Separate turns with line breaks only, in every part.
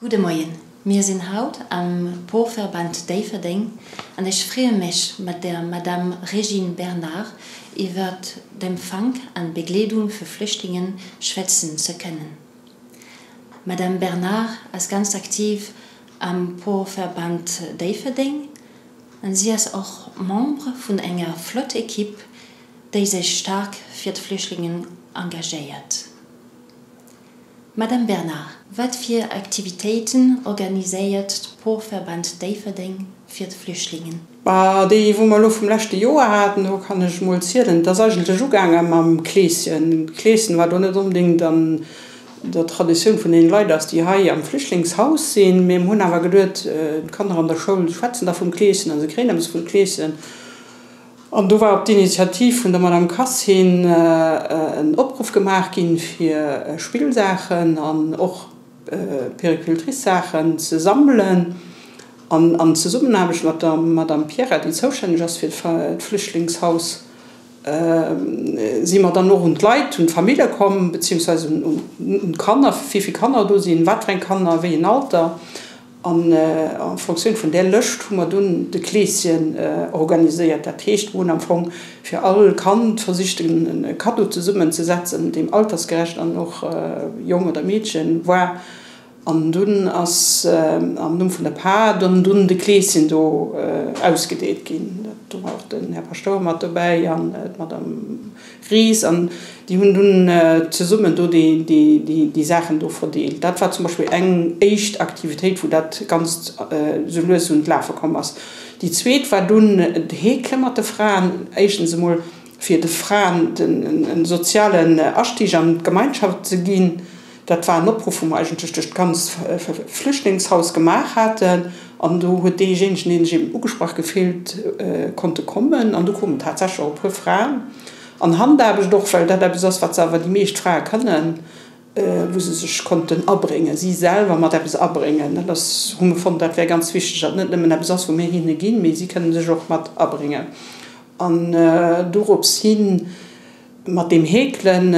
Gudde Moien, mir sinn haut am Porverband Déifferdeng an ech freeë mech mat der Madame Régine Bernard iwwert d'Empfank an Begleedung vu Flüchtlingen schwätzen ze kënnen. D'Madame Bernard ass ganz aktiv am Porverband Déifferdeng an si ass och Membre vun enger flott Equipe déi sech staark fir d'Flüchtlingen engagéiert. Madame Bernard, wat fir Aktivitéiten organiséiert d'Porverband Déifferdeng fir d'Flüchtlingen?
Bah, déi wou mer elo vum leschte Joer haten, do kann ech emol zielen. Et ass eigentlech ugaange mam Kleeschen. Kleeschen wat elo net onbedéngt an der Traditioun vun deene Leit ass, déi hei am Flüchtlingshaus sinn. Mee mer hunn awer geduet, d'Kanner an der Schoul schwätzen da vum Kleeschen a se kréien eppes vum Kleeschen. An do war op d'Initiativ vun der Madame Kass hin en Opruff gemaach ginn, fir Spillsaachen an och Puéricultrice-Saachen ze sammelen. An an Zesummenaarbecht mat der Madame Pierra, déi zoustänneg ass fir d'Flüchtlingshaus, si mer dann och un d'Leit, un d'Famille komm, beziehungsweise un d'Kanner, wéi vill Kanner do sinn, wat fir eng Kanner, wéi en Alter. An en Fonctioun vun där Lëscht hu mer dunn de Kleeschen organiséiert. Dat heescht, mer hunn am Fong fir all Kand versicht e Kaddo zesummen ze setzen, deem altersgerecht an och Jong oder Meedchen war. An dunn ass am Numm vun der Par dann dunn de Kleeschen do ausgedeelt ginn. Do war och den Här Paschtouer mat dobäi an d'Madame Ries an déi hunn dunn zesummen do déi Saachen do verdeelt. Dat war zum Beispill eng éischt Aktivitéit, wou dat Ganzt esou lues un d'Lafe komm ass. Déi zweet war dunn d'Heekle mat de Fraen. Éischtens emol fir de Fraen e sozialen Astig an d'Gemeinschaft ze ginn. Dat war en Opruff, wou mer eigentlech duerch d'ganzt Flüchtlingshaus gemaach haten. An do huet deejéinegen, dee sech eben ugesprach gefillt, konnte kommen. An do koumen tatsächlech och e puer Fraen. An Handaarbecht och, well dat eppes ass, wat se awer déi meescht Frae kënnen, wou se sech konnten abréngen, si selwer mat eppes abréngen. Dat ass, hu mer fonnt, dat wär ganz wichteg, datt net nëmmen eppes ass, wou mir hinne ginn, mee si kënne sech och mat abréngen. An dorops hin, Mat deem Heekelen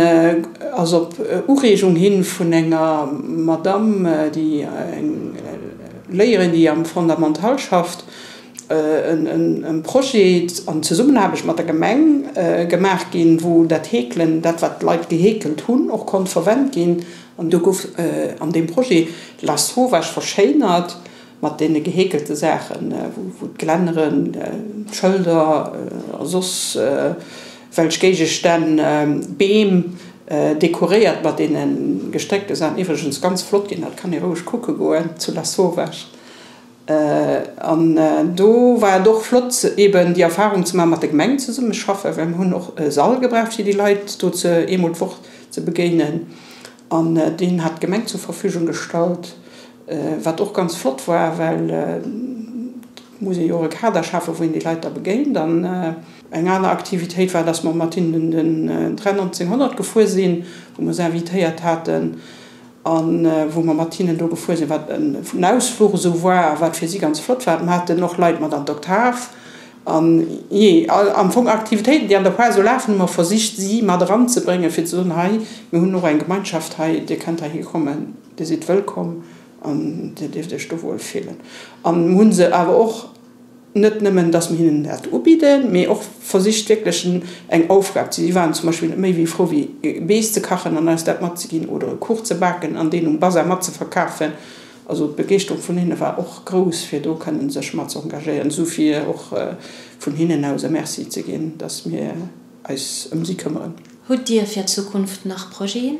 ass op Ureegung hin vun enger Madame, déi eng Léierin, déi am Fondamental schafft, e Projet an Zesummenaarbecht mat der Gemeng gemaach ginn, wou dat Heekelen, dat wat d'Leit geheekelt hunn, och konnt verwent ginn. An do gouf an deem Projet Lasauvage verschéinert Mat deene geheekelte Saachen, wou d'Gelänneren, d'Schëlder a soss welch Géigestänn, Beem dekoréiert mat deene gestréckte Saachen, iwwregens ganz flott ginn, dat kann ee roueg kucke goen zu Lasauvage. An do war et och flott eben déi Erfahrung ze maachen, mat der Gemeng zesummeschaffen, well mir hunn och e Sall gebraucht fir déi Leit do ze eemol d'Woch ze begéinen an deen hat d'Gemeng zur Verfügung gestallt. Wat och ganz flott war, well et muss ee jo och e Kader schafen, wou een déi Leit da begéint. An eng aner Aktivitéit war, dass mer mat hinnen den Train 1900 gefuer sinn, wou mer se invitéiert haten a wou mer mat hinnen do gefuer sinn, wat en Ausfluch esou war a wat fir si ganz flott war. Mer haten och Leit mat an d'Oktav. An jee, am Fong Aktivitéiten, déi an der Foire esou lafen, hu mer versicht, si mat eranzebréngen, fir ze soen, hei, mir hunn och eng Gemeinschaft hei, Dir kënnt heihi kommen. Dir sidd wëllkomm an Dir dierft Iech do wuel fillen. An mir hu se awer och net nëmmen, dass mir hinnen dat ubidden, mee och versicht wierklech eng Aufgab ze. Si waren zum Beispill net méi wéi frou wéi Bees ze kachen an eis dat matzeginn oder e Kuch ze baken an deen um Bazar mat ze verkafen. Also d'Begeeschterung vun hinne war och grouss fir do kënnen sech mat ze engagéieren. Esou fir och vun hinnen aus e Merci ze ginn, dass mir eis ëm si këmmeren.
Hutt Dir fir d'Zukunft nach Projeten?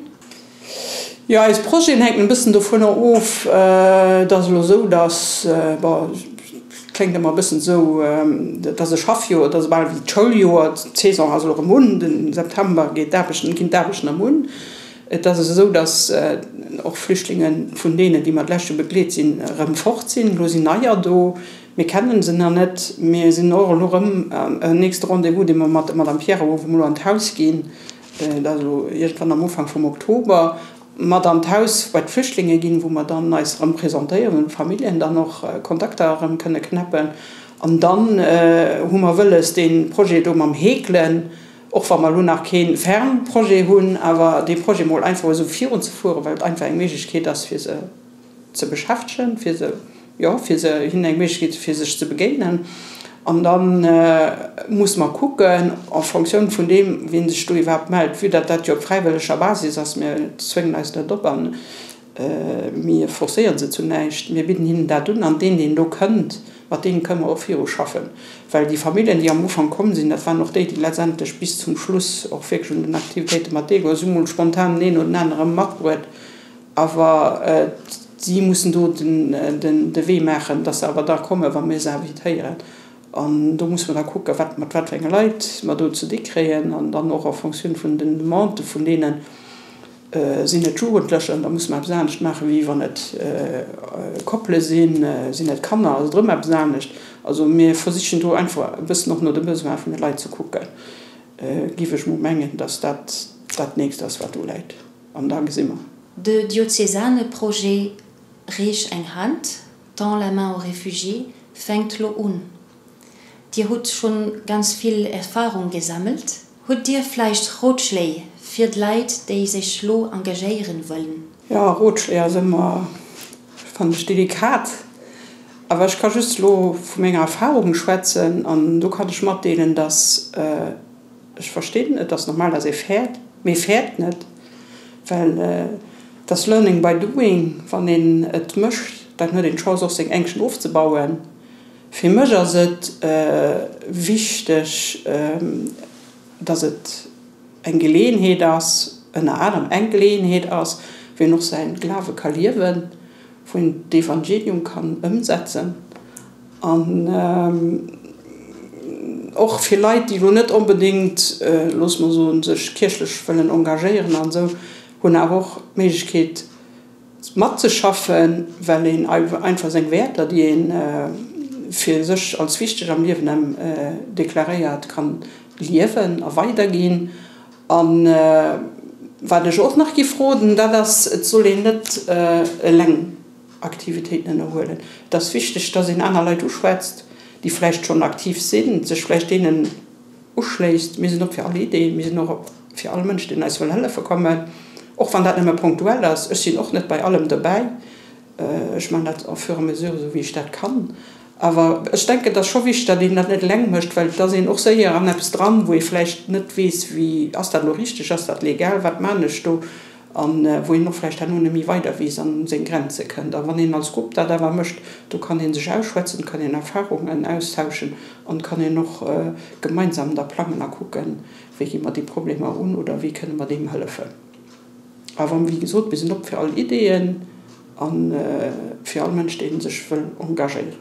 Jo, eis Projeten hänken e bëssen dovunner of. Et ass elo esou, datt, bon, et kléngt ëmmer e bëssen esou, et ass e Schaffjoer, et ass bal wéi d'Schouljoer, d'Saison ass elo erëm un, de September geet d'Aarbechten, ginn d'Aarbechten erëm un. Et ass esou, datt och Flüchtlinge vun deenen, déi mer d'lescht Joer begleet sinn, erëm fort sinn. Elo sinn neier do. Mir kennen se nach net. Mir sinn och elo erëm, en nächste Rendez-vous, dee mer mat der Madame Pierrot hu, wou mer elo an d'Haus ginn, dat ass elo iergendwann am Ufank vum Oktober, mat an d'Haus bei d'Flüchtlinge ginn, wou mer dann eis erëm presentéieren un d'Familljen, dann och Kontakter erëm kënne knäppen. An dann hu mer wëlles, dee Projet do mam Heekelen, och wa mer elo nach kee ferme Projet hunn, awer dee Projet mol einfach esou virunzefueren, well et einfach eng Méiglechkeet ass, fir se. ze beschäftegen, fir se, jo, fir se, hinnen eng Méiglechkeet fir sech ze begéinen. An da musse mer kucken, en Fonctioun vun deem, wien sech do iwwerhaapt mellt, vue datt dat jo op fräiwëlleger Basis ass, mir zwéngen eis net op an mir forcéiere se zu näischt, mir bidden hinnen dat un an deen, deen do kënnt, mat deem kënne mer och viruschaffen. Well déi Familljen, déi am Ufank komm sinn, dat waren och déi, déi letztendlech bis zum Schluss och wierklech un den Aktivitéite mat deelgeholl hunn. Si hu mol spontan den een oder den anere matbruet. Awer si mussen do de Wee maachen, dass se awer da kommen, wa mir se invitéieren. An do musse mer da kucken, wat, mat wat fir enge Leit mer do ze di kréien. An dann och en Fonctioun vun den Demandë vun deenen, sinn et Jugendlecher, da musse mer eppes anescht maachen, wéi wann et Koppele sinn, sinn et Kanner, ass et erëm eppes anescht. Also mir versichen do einfach e bëssen och no de Besoine vun de Leit ze kucken, géif ech mol mengen, dass dat dat Nächst ass, wat do läit. An da gesi mer.
De diözesane Projet Reech eng Hand, Tends la main aux réfugiés, fänkt lo un. Dir hutt schonn ganz vill Erfahrung gesammelt. Hutt Dir vläicht Rotschléi fir d'Leit, déi sech lo engagéieren wëllen?
Jo, Rotschléi ass ëmmer, fannen ech, delikat. Awer ech ka just elo vu menger Erfahrung schwätzen an do kann ech matdeelen, dass Ech verstinn, et ass normal, dass ee fäert, mee fäert net, well et ass learning by doing. Wann een et mécht, dann huet een d'Chance och seng Ängschten ofzebauen. Fir mech ass et wichteg, dass et eng Geleeënheet ass, ënner anerem eng Geleeënheet ass, wou een och säi Glawe ka liewen, wou een d'Evangelium kann ëmsetzen. An och fir Leit, déi elo net onbedéngt, loosse mer soen, sech kierchlech wëllen engagéieren an esou, hunn awer och d'Méiglechkeet matzeschaffen, well een einfach seng Wäerter, déi ee fir sech als wichteg am Liewen deklaréiert, kann liewen a weiderginn. A wat ech och nach giff roden, dat ass, et soll een net eleng Aktivitéiten ënnerhuelen. Et ass wichteg, dass een aner Leit uschwätzt, déi vläicht schonn aktiv sinn, sech vläicht deenen uschléisst. Mir sinn op fir all Idee, mir sinn och op fir all Mënsch, deen eis wëll hëllefe kommen, och wann dat nëmme ponktuell ass. Ech sinn och net bei allem dobäi, ech maachen dat au fur et à mesure, esou wéi ech dat kann. Awer ech denken, et ass scho wichteg, datt een dat net eleng mécht, well et ass een och séier an eppes dran, wou ee vläicht net weess, wéi ass dat elo richteg, ass dat legal, wat maachen ech do? An wou een och vläicht herno net méi weider weess an un seng Grenze kënnt. A wann een als Grupp dat awer mécht, do kann ee sech ausschwätzen, kann een Erfahrungen austauschen an kann een och gemeinsam da plangen a kucken, wéi gi mer déi Problemer un oder wéi kënne mer deem hëllefen. Awer wéi gesot, mir sinn op fir all Ideeën a fir all Mënsch, dee sech wëll engagéieren.